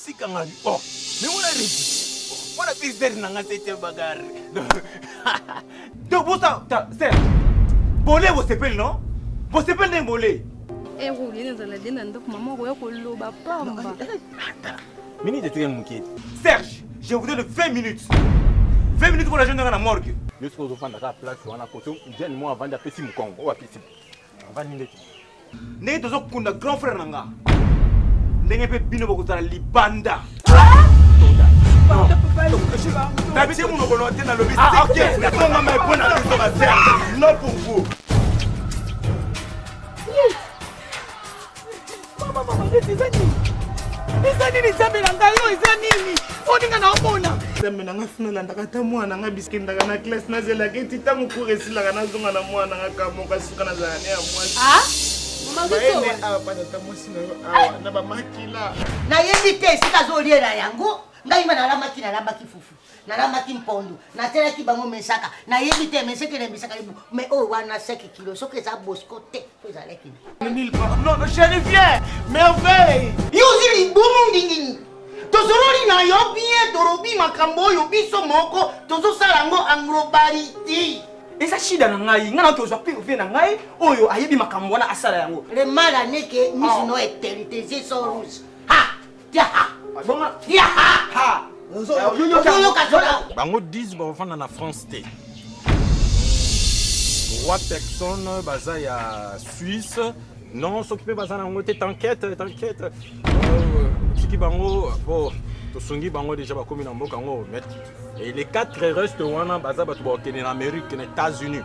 Mosika nga oh, mais wana redi. Wana piste na nga c'était bagarre. Donc bosa ta Serge. Bolé bosepeli non? Bosepeli ndenge bolé. Erole nazala de na ndako mama okoya koloba pamba. Minute etikali moke. Serge, je vous donne 20 minutes. 20 minutes pour la jeune na morgue. Yo soki ozofanda kaka place wana koto jeune moko avandi apesi mokongo oyo apesi avandi ndeti ndenge tozokunda grand frère na nga ndenge mpe bino bokozala libanda natie monoko na te nalobi ekongama mpo na biso baserge non pour vous. Mama, mama, eza nini? Eza nini nzambe na ngai oyo eza nini? Oninga na omona. Nzambe na ngai funa landaka ata mwana na ngai bisikendaka na classe nazelaka eti ntango cours esilaka nazonga na mwana na ngai kamoka suka nazala ne ya mwasi. Ah? Mama Bayene awa pata ata mwasi na yo awa na bamakila. Nayebi te esika azoliela yango. Ngai ma nalambaki nalambaki fufu nalambaki mpondu natelaki bango mesaka nayebi te meseke na misaka libu mais oyo wana 5 kilo soki eza bosco te po ezalaki Non, non, chérie, viens! Merveille! Yo ozwi libumu ndenge nini? Tosololi na yo bien, tolobi makambo oyo biso moko tozosala yango en globalite. Eza shida na ngai, ngai naoki kozwa pire vie na ngai oyo ayebi makambo wana asala yango. Le mal en est que miso no etelite, yeux sont rouges. Ha! Tia ha! Bonga. Tia ha! Ha! Ozoyoka zola. Bango 10 bakofanda na France te. Trois personnes baza ya Suisse. Non, soki mpe baza na yango te, t'inquiète, t'inquiète. Tiki bango po tosungi bango déjà bakomi na mboka yango. Mais et les quatre restes wana baza bato bakokende na Amérique, na États-Unis.